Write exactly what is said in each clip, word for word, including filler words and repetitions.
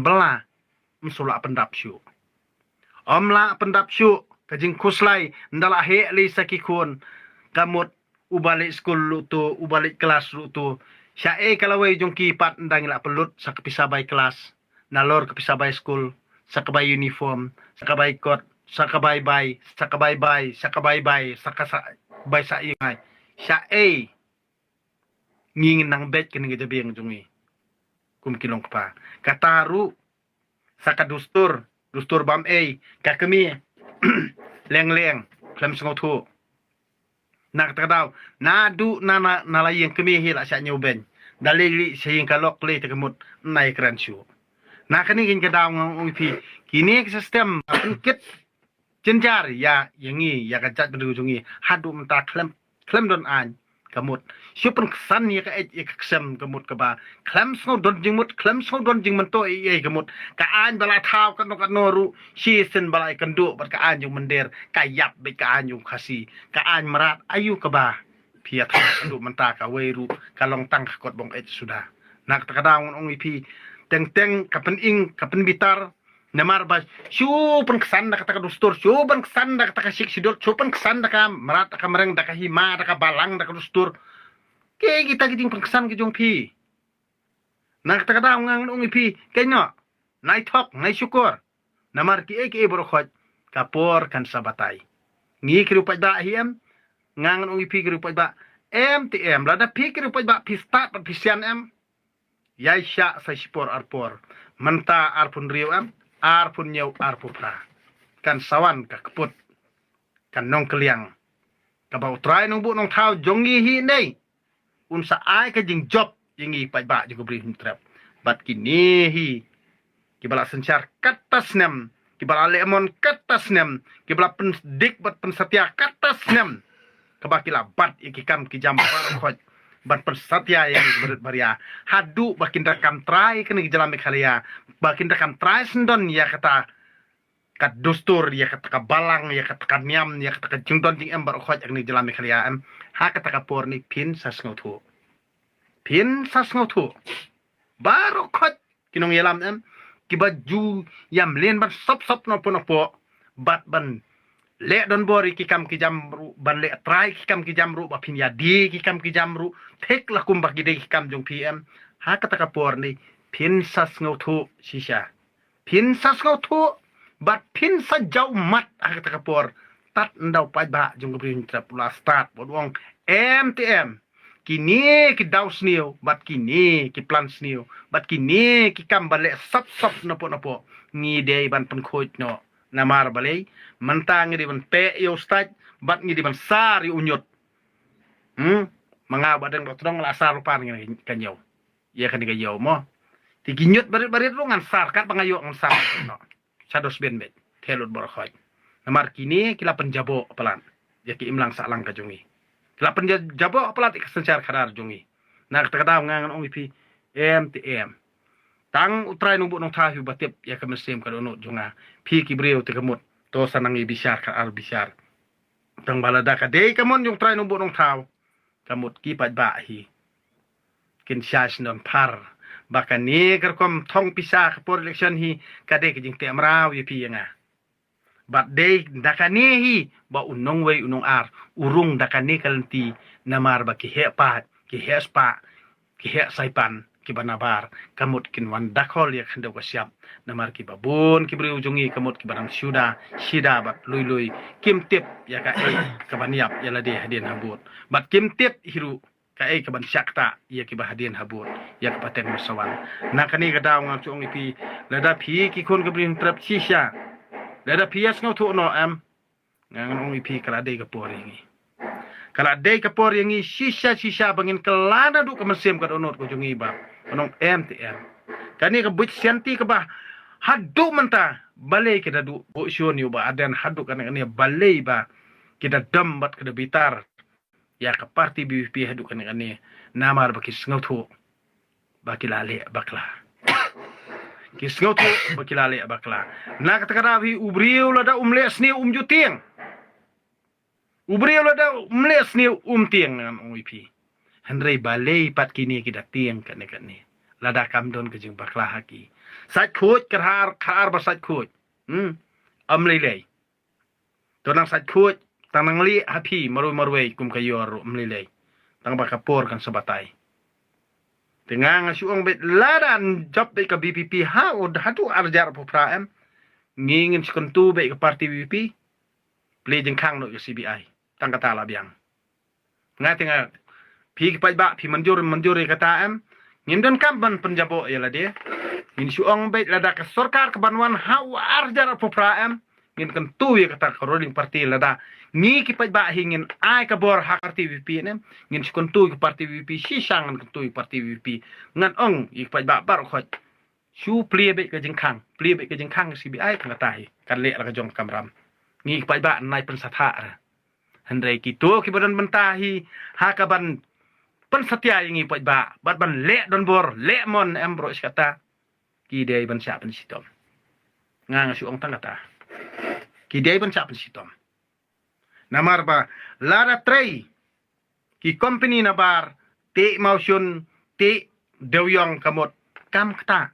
Pala, ym shu lah pyndap shuh. Ym lah pyndap shuh, ka jingkhuslai, nda lah heh lei sa ki khun, ka mut, uba leit skul ruh tu, uba leit klas ruh tu. Sha ei ka lawei jong ki pat nda ngi lah pynlut sa ka pisa bai klas, nalor ka pisa bai skul, sa ka bai uniform, sa ka bai kot, sa ka bai bai, sa ka bai bai, sa ka bai bai, sa ka sa bai sa ïing ai. Sha ei ngi ngin nang beit kane ka jabieng jong ngi kum ki long kpa. Kata ruh sa ka dustur, dustur bam ei, ka kmie leng leng, khlem sngewthuh. Na kata ka daw, naduh na, na, na la ïeng kmie hi la shah ñiew beiñ. Da lei lei sha ïing ka lok lei te ka mut, nai kren shuh. Na kane ka daw nga ong ïa phi, kine ki system, pynkit jynjar ïa, ïa ngi, ïa ka jaitbynriew jong ngi, haduh mynta khlem, khlem don aiñ, ka mut. Shu pynksan ïa ka eit, ïa ka ksem, ka mut kaba khlem sngew don jingmut, khlem sngew don jingmyntoi ei ei, ka mut. Ka aiñ ba la thaw katno katno ruh, shisien ba la ïakynduh bad ka aiñ jong mynder, ka ïap beit ka aiñ jong Khasi, ka aiñ mrad, aïu kaba phi ïa thaw haduh mynta kawei ruh, ka long tang ka kot bong eit suda. Na kata ka daw ngan ong ïa phi, teng teng ka pyning, ka pynbitar, namar ba shu pynksan da kata ka dustur, shu pynksan da kata ka Sixth Schedule, shu pynksan da ka mrad, da ka mreng, da ka hima, da ka balang, da ka dustur. Kaei kita ki jingpynksan ki jong phi? Na kata ka daw nga ngan ong ïa phi, kaei noh, nai thok, nai shukor. Namar kiei kiei baroh khoit, ka por kan sa batai. Ngi ki riew paidbah hi em, nga ngan ong ïa phi ki riew paidbah, em te em, lada phi ki riew paidbah phi stad bad phi sian em, ïai shah sa shipor arpor. Mynta arphew hynriew em, arphew hynñiew, arphew phra. Kan sa wan ka kput, kan nongkylliang. Kaba U Trai Nongbuh Nongthaw jong ngi hi nei, un sa ai ka jingjop ïa ngi paidbah jong ka Bri Hynñiewtrep. Bad kine hi kiba la synshar kata snem, kiba la leh mon kata snem, kiba la pyndik bad pynsatia kata snem, kaba ki la bat ïa ki kam ki jam baroh khoit, ban pynsatia ïa ngi ki barit baria. Haduh ba kin da kam trai kane ka jylla Meghalaya, ba kin da kam trai sngewdon ïa kata ka dustur, ïa kata ka balang, ïa kata ka niam, ïa kata ka jingdon jingem baroh khoit ha kane ka jylla Meghalaya em. Ha kata ka por ni phin sa sngewthuh. Phin sa sngewthuh. Baroh khoit ki nongïalam em, kiba ju ïam lin ban sop sop nopo nopo, bad ban leh donbor ïa ki kam ki jam ruh, ban leh trai ki kam ki jam ruh, ba phin ïa die ki kam ki jam ruh, thik la kumba ki die ki kam jong phi em. Ha kata ka por ni phin sa sngewthuh shisha. Phin sa sngewthuh, bad phin sa jaw mat ha kata ka por. Tad nda u paidbah jong ka Bri Hynñiewtrep u la stad bad u ong, em te em, kine ki daw sniew, bad kine ki plan sniew, bad kine ki kam ba leh sop sop napoh napoh, ngi dei ban pynkhuid noh. Namar balei? Mynta ngi dei ban peh ïa u stait, bad ngi dei ban sar ïa u ñiut. Hmm? Ma nga ba dang ba tdong la sar ruh pan ngi ka ñiew. Ïa kane ka ïew mo. Te ki ñiut barit barit ruh ngan sar, katba nga ïoh ngan sar noh. Sha dustbin beit, theh lut baroh khoit. Namar kine ki la pynjaboh palat ïa ki imlang sahlang ka jong ngi. Ki la pynjaboh palat ïa ka synshar khadar jong ngi. Na kata ka daw nga ngan ong ïa phi, em te em, tang U Trai Nongbuh Nongthaw hi ba tip ïa ka mynsiem ka dohnud jong nga. Phi ki briew te ka mut, to sa nang ïa bishar khadar bishar. Tang ba lada ka dei ka mon jong U Trai Nongbuh Nongthaw, ka mut ki paidbah hi kin shah sngewdon phar ba kane ka rukom thong pisa ka por election hi ka dei ka jingteh mraw ïa phi ïa nga. Bad dei da kane hi ba u nongwei u nongar u rung da kane ka lynti, namar ba ki heh paid, ki heh spah, ki heh saipan kiba nabar, ka mut kin wan dakhol ïa ka khyndew ka shyiap. Namar kiba bun ki briew jong ngi ka mut kiba dang shuda shida bad lui lui, kim tip ïa kaei kaban ïap ïa lade hadien habud, bad kim tip hi ruh kaei kaban shah ktah ïa kiba hadien habud, ïa ka pateng ba sa wan. Na kane ka daw nga shu ong ïa phi, lada phi ki khun ka Bri Hynñiewtrep shisha, lada phi ïa sngewthuh noh em, nga ngan ong ïa phi ka la dei ka por ïa ngi. Ka la dei ka por ïa ngi shisha shisha ba ngin kylla naduh ka mynsiem ka dohnud ka jong ngi ba ngan ong em te em. Kane ka buit sianti kaba haduh mynta balei ki da duh buh shun ïa u Bah Ardent, haduh kane kane balei ba ki da dom bad ki da bitar ïa ka party B B P haduh kane kane, namar ba ki sngewthuh ba ki la leh bakla. Ki sngewthuh ba ki la leh bakla. Na kata ka daw hi u briew lada um leh sniew um ju tieng. U briew lada um leh sniew um tieng, ngan ong ïa phi. Hynrei balei pat kine ki da tieng kane kane? Lada kam don ka jingbakla ha ki. Sait khuid, khatar, khatar ba sait khuid. Hmm. Ym lei lei. To nang sait khuid, tang nang lieh ha phi, marwei marwei, kum ka ïor ruh ym lei lei. Tang ba ka por kan sa batai. Te nga nga shu ong beit lada jop beit ka V P P ha u haduh ar hajar arphew phra em. Ngi ngin shu kyntu beit ka party V P P. Plie jingkhang noh ïa ka C B I. Tang kata la biang. Nga te nga, phi ki paidbah phi mynjur mynjur ïa kata em. Ngim donkam ban pynjaboh ïa lade. Ngin shu ong beit lada ka sorkar ka ban wan ha u ar hajar arphew phra em. Ngin kyntu ïa kata ka ruling party lada ngi ki paidbah hi ngin ai ka bor ha ka party V P P em. Ngin shu kyntu ïa ka party V P P, shisha ngan kyntu ïa ka party V P P. Ngan ong ïa ki paidbah baroh khoit. Shu plie beit ka jingkhang, plie beit ka jingkhang ka C B I, tang kata hi kan leh la ka jong ka kamram. Ngi ki paidbah nai pynsathah ra. Hynrei kito kiba don bynta hi ha ka ban pynsatia ïa ngi paidbah bad ban leh donbor, leh mon em, baroh shi katta. Ki dei ban shah pynshitom. Nga nga shu ong tang kata. Ki dei ban shah pynshitom. Namar ba lada trei ki kompeni nabar, tih mawshun, tih dewiong ka mut kam ktah.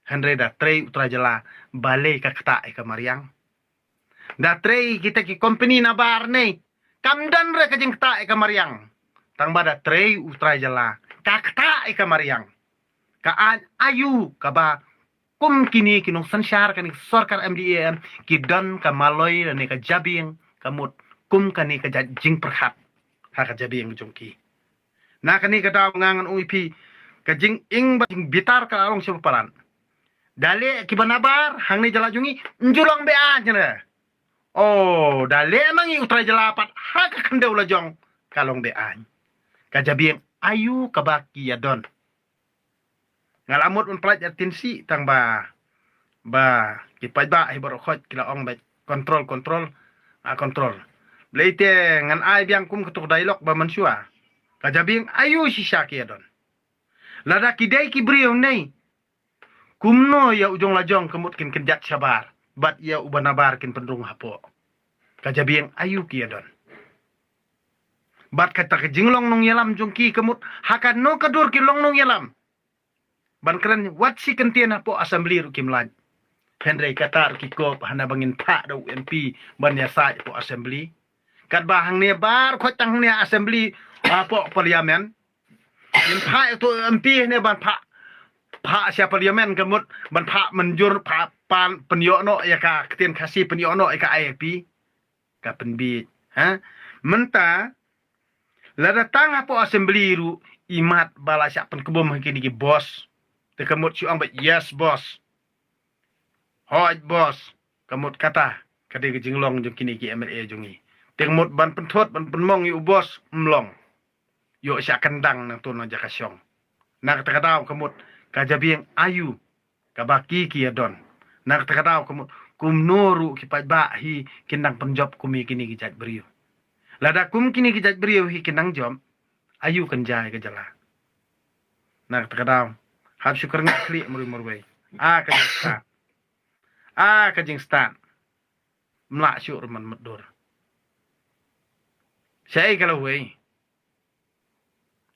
Hynrei da trei u trai jylla, balei ka ktah ïa ka mariang? Da trei kita ki kompeni nabar ne, kam don re ka jingktah ïa ka mariang. Tang ba da trei u trai jylla, ka ktah ïa ka mariang. Ka aiñ aïu kaba kum kine ki nongsynshar kane ka sorkar M D A em ki don ka maloi lane ka jabieng ka mut kum kane ka jait jingpyrkhat ha ka jabieng jong ki. Na kane ka daw nga ngan ong ïa phi, ka jingim bad jingbitar ka la long sha ba palat. Da leh kiba nabar hangne jylla jong ngi, ym ju long be-aiñ re. Oh, da leh ma ngi u trai jylla pat ha ka khyndew la jong, ka long be-aiñ. Ka jabieng aïu kaba ki ïa don? Nga la mut ban pynlait ïa tinsi tang ba, ba ki paidbah hi baroh khoit ki la ong beit control, control, ah, control. Balei te ngan ai biang kum kato ka dialogue ba mynshuwa. Ka jabieng aïu shisha ki ïa don? Lada ki dei ki briew ne, kumno ïa u jong la jong ka mut kin kynjat shabar bad ïa uba nabar kin pynrung hapoh? Ka jabieng aïu ki ïa don? Bad kata ka jinglong nongïalam jong ki ka mut ha kano ka dur ki long nongïalam? Ban kren wat shi kyntien hapoh assembly ruh kim lait. Hynrei kata ruh ki kop hana ba ngin phah da u M P ban ïasaid hapoh assembly. Katba hangne baroh khoit tang hangne assembly, hapoh parliament. Ngin phah ïa uto u M P hangne ban phah, phah sha parliament ka mut ban phah mynjur, phah pan pynïoh noh ïa ka ktien Khasi, pynïoh noh ïa ka I L P. Ka pynbieit, ha? Mynta lada tang hapoh assembly ruh, imat ba la shah pynkbum ha kine ki boss. Te ka mut shu ong beit yes boss. Hooid boss. Ka mut kata ka dei ka jinglong jong kine ki M L A jong ngi. Te ka mut ban pynthut ban pynmong ïa u boss, ym long. Ïoh shah kyndang nangto na jaka shong. Na kata ka daw ka mut ka jabieng aïu kaba ki ki ïa don. Na kata ka daw ka mut kumno ruh ki paidbah hi kin nang pynjop kum ïa kine ki jait briew. Lada kum kine ki jait briew hi kin nang jop, aïu kan jia ïa ka jylla? Na kata ka daw hap shu kyrngah khlieh marwei marwei. A ka jingstad. A ka jingstad. Ym lah shuh ruh ban mutdur. Shaei ka lawei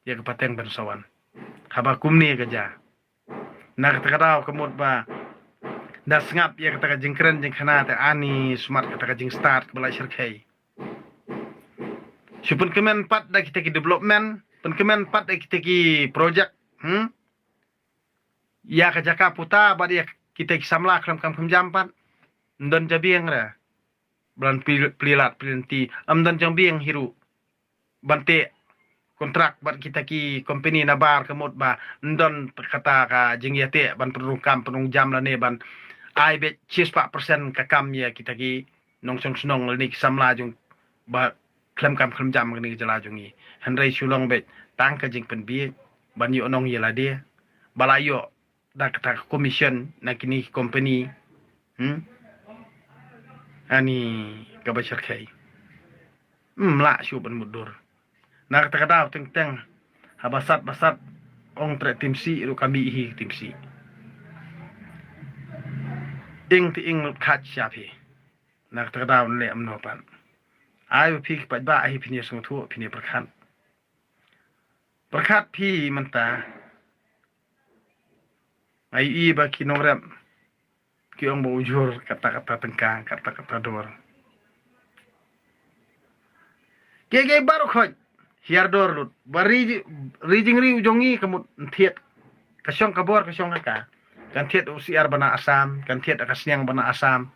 ïa ka pateng ban sa wan haba kumne ka jia? Na kata ka daw ka mut ba da sngap ïa kata ka jingkren jingkhana te ani smat kata ka jingstad kaba la shyrkhei. Shu pynkmen pat da kita ki development, pynkmen pat da kita ki project, hmm? Ïa ka jaka puta bad ïa kita ki samla khlem kam khlem jam pat. Ym don jabieng re. Ba lan pli-, plie lad plie lynti, ym don jabieng hi ruh ban teh kontrak bad kita ki kompeni nabar ka mut ba ym don kata ka jingïateh ban pynrung kam pynrung jam lane ban ai beit shispah persen ka kam ïa kita ki nongshong shnong lane ki samla jong ba khlem kam khlem jam kane ka jylla jong ngi. Hynrei shu long beit tang ka jingpynbieit ban ïoh nong ïa lade ba la ïoh da kata ka commission na kine ki kompeni. Hmm? Ani kaba shyrkhei. Ym lah shuh ban mutdur. Na kata ka daw teng teng haba sat ba sat ong treh timsi ruh ka mih hi timsi. Ing te ing lut khat sha phi. Na kata ka daw leh ym noh pat. Ai ba phi ki paidbah hi phin ïa sngewthuh phin ïa pyrkhat. Pyrkhat phi mynta. Nga ïohi ba ki nongrep ki ong ba ujhur katta katta tyngka, katta katta dor. Ki, ki baroh khoit hiar dor lut. Ba ri, ri jingri u jong ngi ka mut thied. Ka shong ka bor, ka shong ka ka. Kan thied u siar ba na Assam, kan thied ka sniang ba na Assam.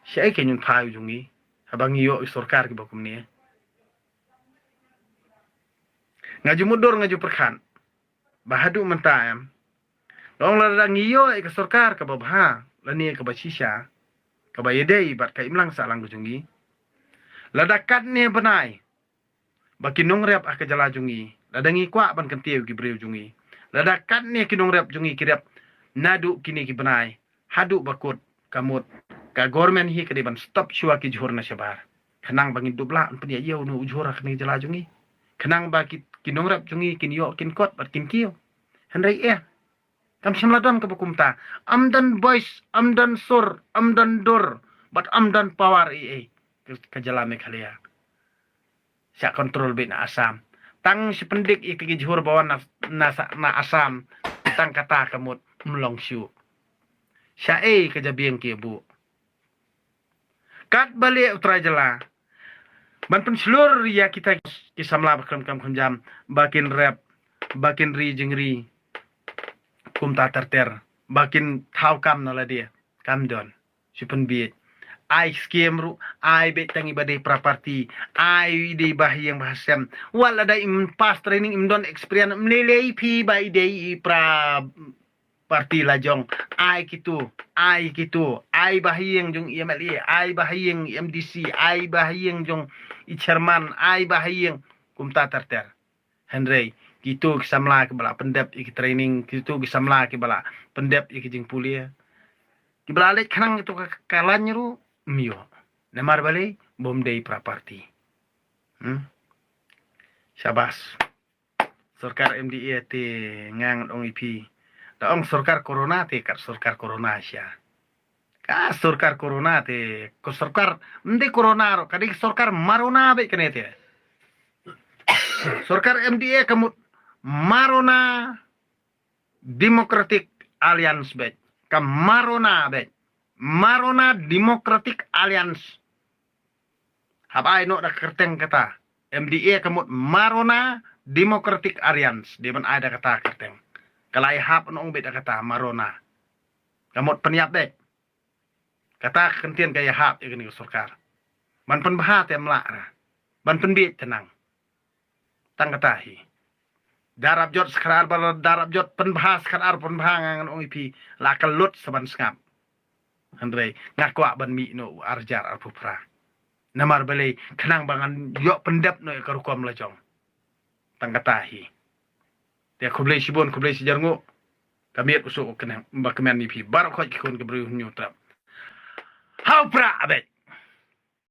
Shaei ka ñion thai u jong ngi haba ngi ïoh i sorkar kiba kumne? Nga ju mutdur, nga ju pyrkhat ba haduh mynta em. Long lada ngi ïoh ïa ka sorkar kaba bha lane kaba shisha, kaba ïadei bad ka imlang sahlang ka jong ngi, lada katne bnai ba ki nongrep ha ka jylla jong ngi, lada ngi kwah ban kyntiew ki briew jong ngi, lada katne ki nongrep jong ngi ki rep naduh kine ki bnai haduh ba kut, ka mut ka government hi ka dei ban stop shuwa ki jhur na shabar. Khnang ba ngin dup lah ban pynïaid ïa uno u jhur ha kane ka jylla jong ngi. Khnang ba ki, ki nongrep jong ngi kin ïoh, kin kot bad kin kiew. Hynrei eh, kam shym la don kaba kumta. Ym don voice, ym don sur, ym don dur bad ym don power ei ei ka, ka jylla Meghalaya. Shah control beit na Assam. Tang shi pyndik ïa ki jhur ba wan na, na, na Assam, tang kata ka mut ym long shuh. Shaei ka jabieng ki buh? Katba leh u trai jylla ban pynshlur ïa kita ki samla ba khlem kam khlem jam, ba kin rep, ba kin ri jingri kumta ter ter, ba kin thaw kam na lade, kam don. Shu pynbieit. Ai skim ruh, ai beit tang i ba dei pra party, ai i dei ba ha ïing ba ha sem. Wat lada im pass training, im don experience, ym lei lei phi ba i dei i pra party la jong. Ai kitu, ai kitu, ai ba ha ïing jong i M L A, ai ba ha ïing i M D C, ai ba ha ïing jong i chairman, ai ba ha ïing kumta ter ter. Hynrei kitu ki samla kiba la pyndep ïa ki training, kitu ki samla kiba la pyndep ïa ki jingpule, kiba la leit khnang ïa tu ka, ka lain ruh ym ïoh. Namar balei? Bym dei pra party. Hmm? Shabas. Sorkar M D A te nga ngan ong ïa phi. Da ong sorkar corona te kat sorkar corona sha. Ka sorkar corona te, ko sorkar, ym dei corona ruh, ka dei sorkar marona beit kane te. Sorkar M D A ka mut Marona Democratic Alliance beit. Ka marona beit. Marona Democratic Alliance. Hap ai noh da kyrteng kata. M D A ka mut Marona Democratic Alliance. Dei ban ai da kata kyrteng. Ka la ïahap noh beit da kata marona. Ka mut pynïap beit. Kata ka kyntien ka ïahap ïa kane ka sorkar. Ban pynbha te ym lah ra. Ban pynbieit te nang. Tang kata hi. Darap jot skharar ba darap jot, pynbha skharar pynbha, nga ngan ong ïa phi, la ka lut sa ban sngap. Hynrei nga kwah ban mih noh u arjar arphew phra. Namar balei? Khnang ba ngan ïoh pyndep noh ïa ka rukom la jong. Tang kata hi. Te khublei shibun, khublei shijarnguh. Ka miet u suk u kyneng ba kmen ïa phi baroh khoit ki khun ki briew Hynñiewtrep. Haw pra abet.